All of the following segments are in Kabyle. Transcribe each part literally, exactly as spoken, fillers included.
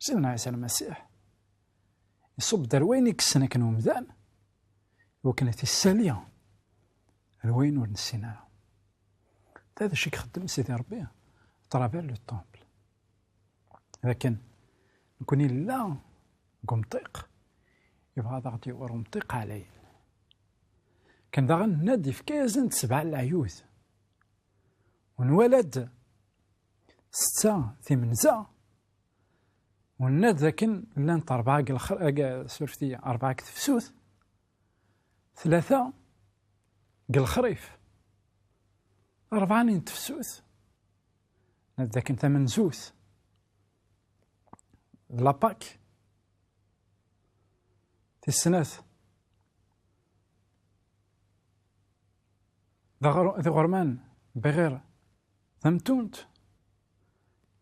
Sidna Ɛisa Lmasiḥ iṣubb-d ar wayen i yessen akken umdan, iwakken ad t-issali ar wayen ur nessin ara. Ta d acu i ixeddem Sidi Ṛebbi à travers le temple. Lakin nekni nella deg umṭiq, yebɣa ad aɣ-d-yawi ɣer umṭiq ɛlayen. Kan daɣen, nna-d, yefka-yasen-d sebɛa n leɛyud. U nwala-d setta timenza, u nna-d dakken llant rebɛa deg lexr-, ag-, surfet-iyi, rebɛa deg tefsut, tlata deg lexrif, rebɛa-nni n tefsut, nna-d dakken tamenzut d la Pâque, tis snat d aɣr-, d iɣerman bɣir tamtunt,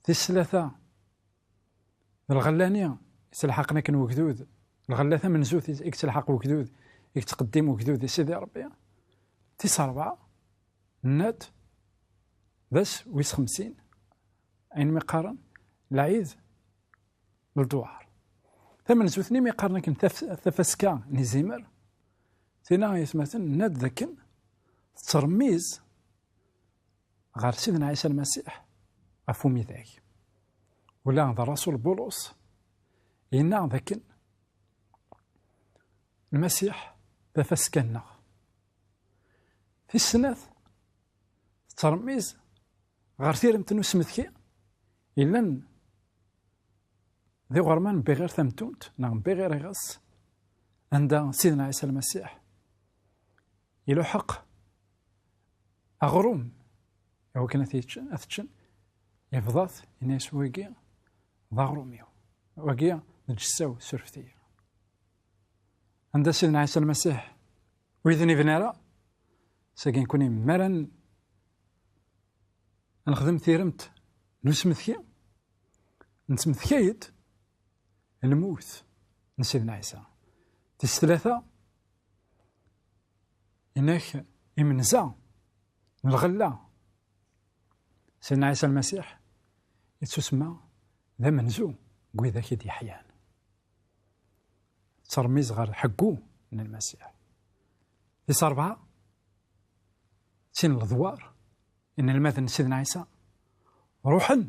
tis tlata d lɣella-nni yettelḥaqen akken wegdud, lɣella tamenzut i yettelḥaq wegdud, i yettqeddim wegdud i Sidi Ṛebbi, tis ṛebɛa, nna-d, d ass wis xemsin, ayen mi qqaren lɛid n ledwar. Tamenzut-nni mi qqaren akken taf-, tafaska n izimer, tinna ay atmaten, nna-d dakken tettṛemmiz ɣer Sidna Ɛisa Lmasiḥ ɣef umidag. Ula d ṛṛasul Bulus yenna dakken Lmasiḥ d tafaska-nneɣ. Tis snat, tettṛemmiz ɣer tiremt n usmetki yellan d iɣerman n Biɣir Tamtunt, neɣ n Biɣir Iɣes, anda Sidna Ɛisa Lmasiḥ iluḥeq aɣrum i wakken ad t-yeččen, ad t-ččen, yebḍa-t, yenna-yas, "Wagi d aɣrum-iw, wagi d lǧessa-w, surfet-iyi." Anda Sidna Ɛisa Lmasiḥ ur yi-d-nibni ara, sagi nekni mi ara n-, nexdem tiremt n usmetki, nettmetka-d lmut n Sidna Ɛisa. Tis tlata, inak imenza n lɣella. Sidna Ɛisa Lmasiḥ yettusemma d amenzu deg widak i d-yeḥyan. Tettṛemmiz ɣer ḥeggu n Lmasiḥ. Tis ṛebɛa, d tin n leḍwar. Inelmaden n Sidna Ɛisa ruḥen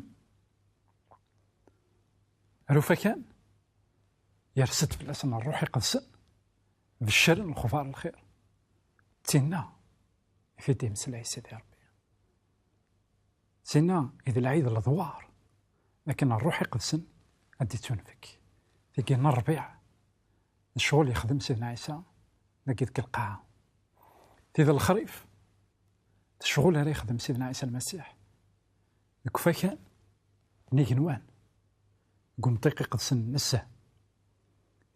ar ufakan, yers-d fell-asen Ṛṛuḥ Iqedsen, beccren lexbar n lxir. D tinna i t-id-imeslay Sidi Ṛebbi. D tinna i d lɛid n leḍwar, lakin Ṛṛuḥ Iqedsen ad d-ittunefk. Tigi n ṛṛbiɛ, d ccɣel yexdem Sidna Ɛisa dagi deg lqaɛa. Tid n lexrif, d ccɣel ara yexdem Sidna Ɛisa Lmasiḥ deg ufakan n igenwan, deg umṭiq iqedsen n nezzeh.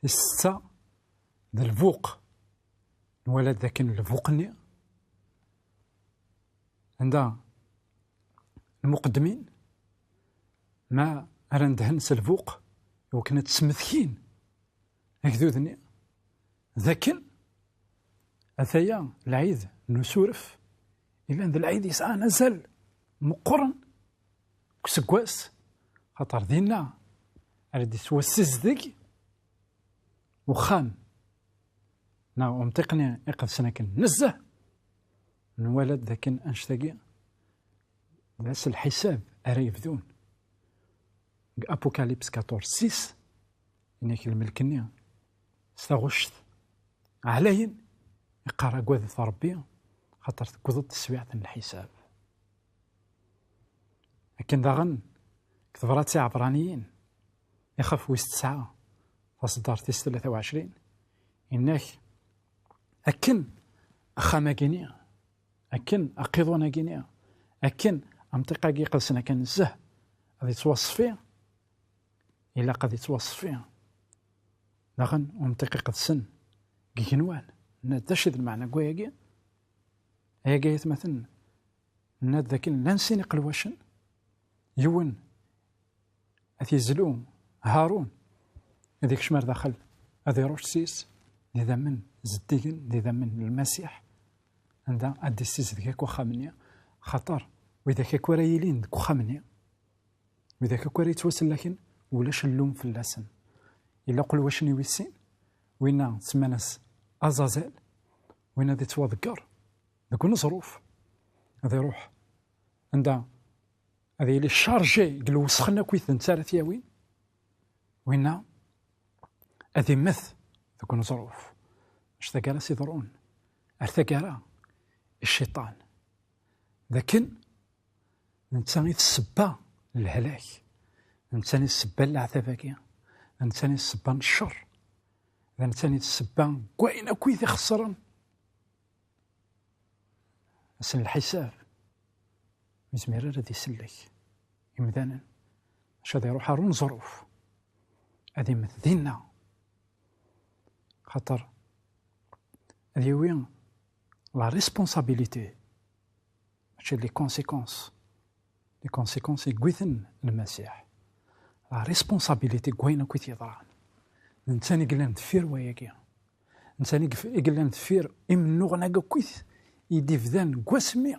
Tis setta, d lbuq. Nwala-d dakken lbuq-nni, anda lmuqeddmin ma ara ndehen s lbuq, iwakken ad d-smektin agdud-nni, dakken ataya lɛid n usuref, yellan d lɛid yesɛan azal meqqren deg useggas, xaṭer dinna ara d-yettwassizdeg uxxam neɣ umṭiq-nni iqedsen akken nezzeh. Nwala-d dakken annect-agi d ass lḥisab ara yebdun. Deg Apocalypse quatorze six, yenna-k lmelk-nni s taɣect ɛlayen, iqqar: "Agadet Ṛebbi, xaṭer tewweḍ-d teswiɛt n lḥisab." Akken daɣen, deg tebrat i Iɛebṛaniyen, ixef wis tesɛa, taṣeddart tis tlata u ɛecrin, yenna-k: "Akken axxam-agi-nni, akken aqiḍun-agi-nni, akken amṭiq-agi iqedsen akken nezzeh ad yettwaṣfi, ilaq ad yettwaṣfi daɣen umṭiq iqedsen deg igenwan." Nna-d: "D acu i d lmeɛna n wayagi?" Ayagi, ay atmaten, nna-d dakken llan sin iqelwacen, yiwen ad t-yezlu Harun, ad ikcem ar daxel, ad irucc s-is, d idammen zeddigen, d idammen n Lmasiḥ, anda ad d-issizdeg akk axxam-nni, xaṭer widak akk ara yilin deg uxxam-nni, widak akk ara yettwasellaken, Ulac llum fell-asen. Yella qelwac-nni wis sin, winna semman-as Azazel, winna ad ittwaḍegger deg uneẓruf, ad iruḥ anda ad yili chargé deg lwesxen akkit d netta ara t-yawin, winna ad immet deg uneẓruf. Acu taggara s-iḍrun? Ar taggara, i cciṭan. D akken d netta i d ssebba n lehlak, d netta i d ssebba n leɛtab-agi, d netta i d ssebba n ccer, d netta i d ssebba n wayen akk i t-ixeṣren. Ass n lḥisab, ur yezmir ara ad isellek imdanen, maca ad iruḥ ar uneẓruf, ad immet dinna, xaṭer ad yawi la responsabilité, mačči les conséquences, les conséquences i yewwiten Lmasiḥ, la responsabilité deg wayen akk i t-yeḍran. D netta i yellan deffir wayagi, d netta i yef- i yellan deffir imennuɣen-agi akkit i d-ibdan deg wasmi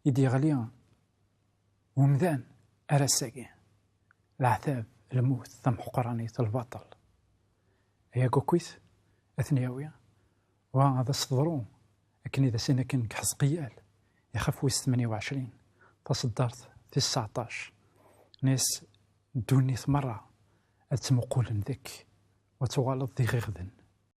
i d-yeɣli umdan ar ass-agi, leɛtab, lmut, tamḥeqranit, lbaṭel. Ayagi akkit ad ten-yawi, wa ad as-teḍru akken i d as-in akken deg Ḥezqiyal, ixef wis tmenya u ɛecrin, taṣeddart tis seɛṭac, nes ddunit merra ad ttmuqulen deg-k, wa tuɣaleḍ d iɣiɣden,